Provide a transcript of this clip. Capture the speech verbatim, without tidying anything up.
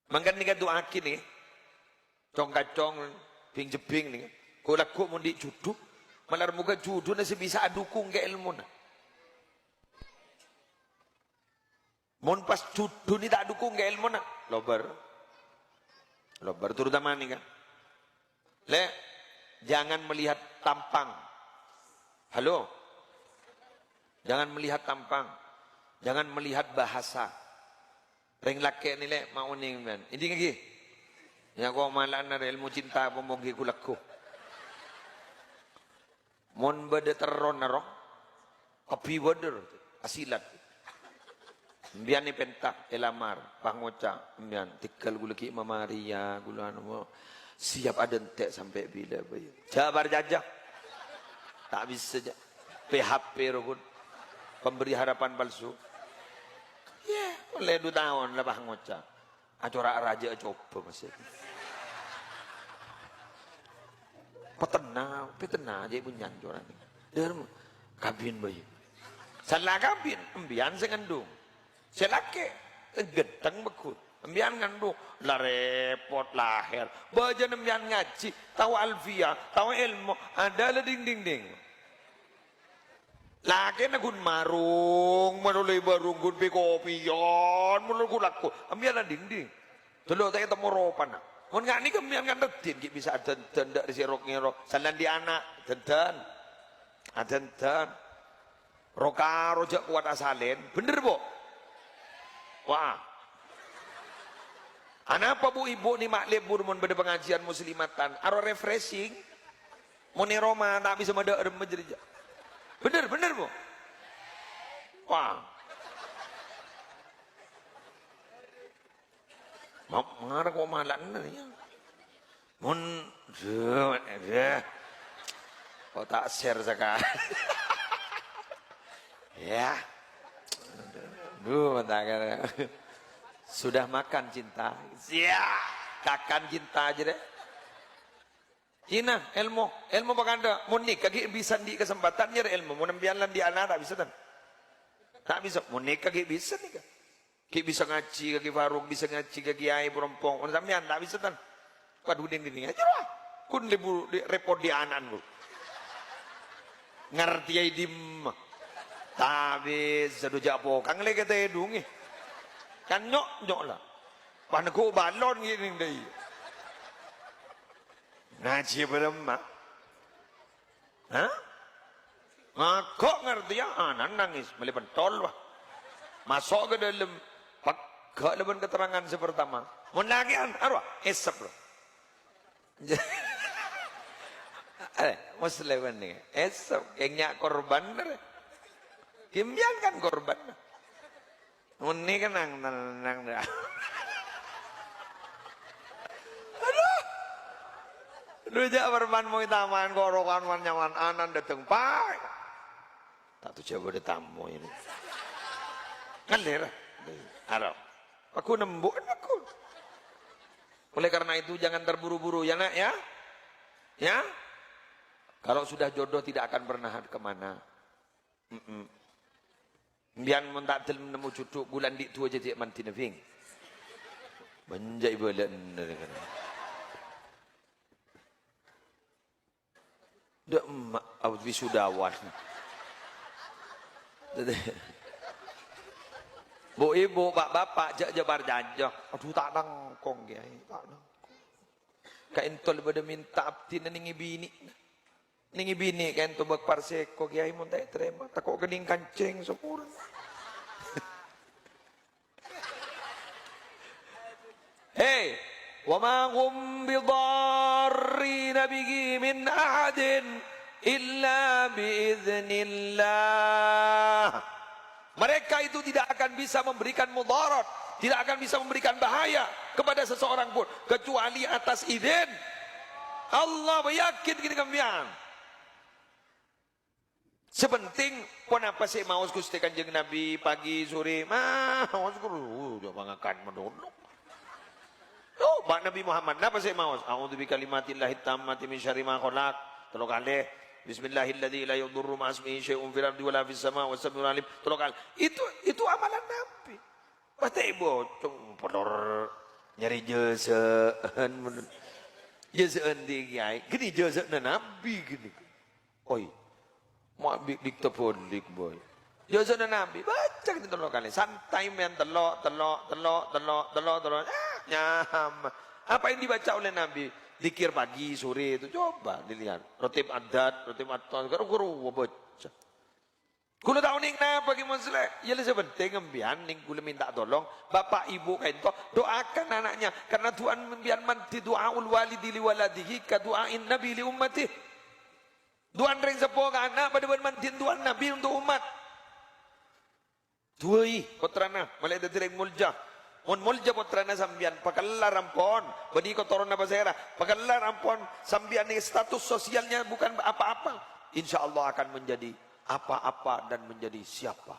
Mangkana nèka du'aaghi nèka. Cong-kacong, bing-jebbing nèka. Ghu'-lagghu' mon andi' judhu, malar moghâ judhuna sè bisa adhukung ka èlmona. Mon pas judhuna ta' adhukung ka èlmona, lobâr. Lobâr, terutama nèka. Lè', jangan melihat tampang. Halo? Jangan melihat tampang. Jangan melihat bahasa. Rèng lakè' nèka, Lè', ma' onèng, mèn. Andi' ngènggi. Ya, ko' mala'an arè èlmo cinta apa moghi ghu'-lagghu'. Mon bâdâ terrona, ro, kabbhi bâdâ, ro, asilat. Sampèyan èpènta, èlamar, pas ngoca', sampèyan, "Tèghâl ghulâ ghi' mamarèya, ghulâ anu, siap adhânte' sampè' bilâ, bâi." Jhâ' parcajâ. Ta' bisa, jhâ'. P H P, ro, ghun. Pemberi harapan palsu. Yâ, ollè du taon la pas ngoca'. Acora' rajâ acobâ, Mas. Petenna, petenna jhâ' bunyan corana. Dâr, kabin bâi. Sala kabin, embiyan sè ngandung. Sè lakè', ghântheng bhâghus. Embiyan ngandung, la repot lahèr. Bâjâna embiyan ngajhi, tao Alfiyah, tao èlmo, adâ la ding-ding-ding. Lakèna ghun marung, malolo è bârung ghun pè-kopèyan, malolo ghu'-lagghu'. Embiyan la ding-ding. Dâllo ta' ètemmo ropana. Mon nga' nèka embiyan kan raddhin, ghi' bisa adhândan dâ' rè sèrok-ngèrok. Salan di ana', adhândan. Adhândan. Ro-karo jhâ' kowat asalèn. Bhender, Bu? Wah. Anapa bu-ibu nèma' lebur mon bâdâ pangajiân muslimatan? Aro refreshing. Mon è roma ta' bisa madâ' remma jârèya. Bhender, bhender, Bu? Wah. Ma-, mara ko' mala'an, yâ. Mon, duh, duh. Ko' ta' share sakalè. Yâ. Duh, ta' kèra. Sudah makan cinta. Yâ. Kakan cinta jârèya. Cina, èlmo, èlmo pakadâ'. Mon nèka ghi' bisa andi' kasempadhân nyarè èlmo. Mon embiyan la andi' ana' ta' bisa, tan? Ta' bisa. Mon nèka ghi' bisa nèka. Ghi' bisa ngajhi ka Ki Faruk, bisa ngajhi ka Kèyaè Porompong. Mon sampèyan ta' bisa, tan? Waduh, ding-ding aja lah. Kun lebu, di, repot di ana'na, Bu. Ngartèya è dimma. Ta' bisa, du jhâ' pokang lè katèdungè. Kan nyok-nyok la. Paneggu' balon ghi' nèng dâi. Ngajhi bârâmma? Hah? Ngaghâ' ngartèya, ana'na nangès, mellè pentol, wah. Maso' ka dâlem, pegghâ' la bân keterangan sè pertama. Mon lakè'an, arowa, èsep, bro. Eh, Muslim ini, èsep, kèng nya' korban, rè. Gimbiyan kan korban. Mènè kennèng, nennèng, dah. Aduh. Aduh, jhâ' bârâmma mon ètaman, korokan, man nyaman, anan dâteng, paè. Ta' tojjhâ bâdâ tamoy ini. Ngallèr. Aro. Aku nembu' aku. Oleh karena itu, jangan terburu-buru, ya, Nak, ya. Ya. Kalau sudah jodoh, tidak akan pernah ke mana. Mm-mm. Biyan mon ta' dâlem nemmo jhudhu, ghulâ andi' duwâ jhâ' mandhina, Bhing. Bânjâi bâlâ'ân. Dâ' emma' wisudawan. Bu-ibu, pa'-bapa', jhâ', jhâ' parcajâ. Adhu, ta' langkong, Kèyaè, ta' langkong. Ka'ènto bâdâ mènta abdhina nèng è binè'na. Nèng è binè' ka'ènto bâk parsèko, Kèyaè, mon ta' ètarèma, tako' kennèng kancèng saporana. He, "Wa ma hum bidharrina bihi min ahadin illa bi idznillah." Mereka itu tidak akan bisa memberikan mudarat, tidak akan bisa memberikan bahaya kepada seseorang pun, kecuali atas izin Allah. Yakin gini kembian. Sè pentèng, ponapa sè èmaos Ghustè Kanjeng Nabi pagi, sore? Maos, guru, jhâ' pangakan mendhono. Loh, Pak Nabi Muhammad, napa sè èmaos? "A'udzu bi kalimatillahit tammati min syarri ma khalaq." Tello kalè. "Bismillahilladzi la yadurru ma'asmihi syai'un fil ardi wa la fis sama wa samiul alim." Tello kalè. Itu, itu amalan Nabi. Patè bocong, pelor. Nyarè jhâsa'an, mon. Jhâsa'an di kèyaè. Ghâni jhâsa'na Nabi ghâni. Oi. Ma' bi' dik-tabolik, boy. Jhâsa'na Nabi. Baca ghâni tello kalè. Santai, men. Tello', tello', tello', tello', tello', tello'. Ah, nyama. Apa yang dibaca oleh Nabi? Zikir pagi, sore itu. Coba dilihat. Rotib adat, rotib aton. Karo-karo baca. Kaulâ ta' onèng napa, Kè Musleh? Iyâ, la sè pentèng sampèyan neng kaulâ mènta tolong, Bapak Ibu ka'dinto, doakan anaknya, karena du'ana sampèyan mandhi, du'aul walidi li waladihi ka du'ain Nabi li ummati. Du'ana rèng seppo ka ana' padâ bân mandhina du'ana Nabi untuk umat. Du'ai pottrana, malè dhâddhi rèng molja. Mon molja pottrana sampèyan, pakellar ampon, bânnè kotoronna pasèra, pakellar ampon, sampèyan nèka status sosialnya bukan apa-apa. Insya Allah akan menjadi apa-apa dan menjadi siapa.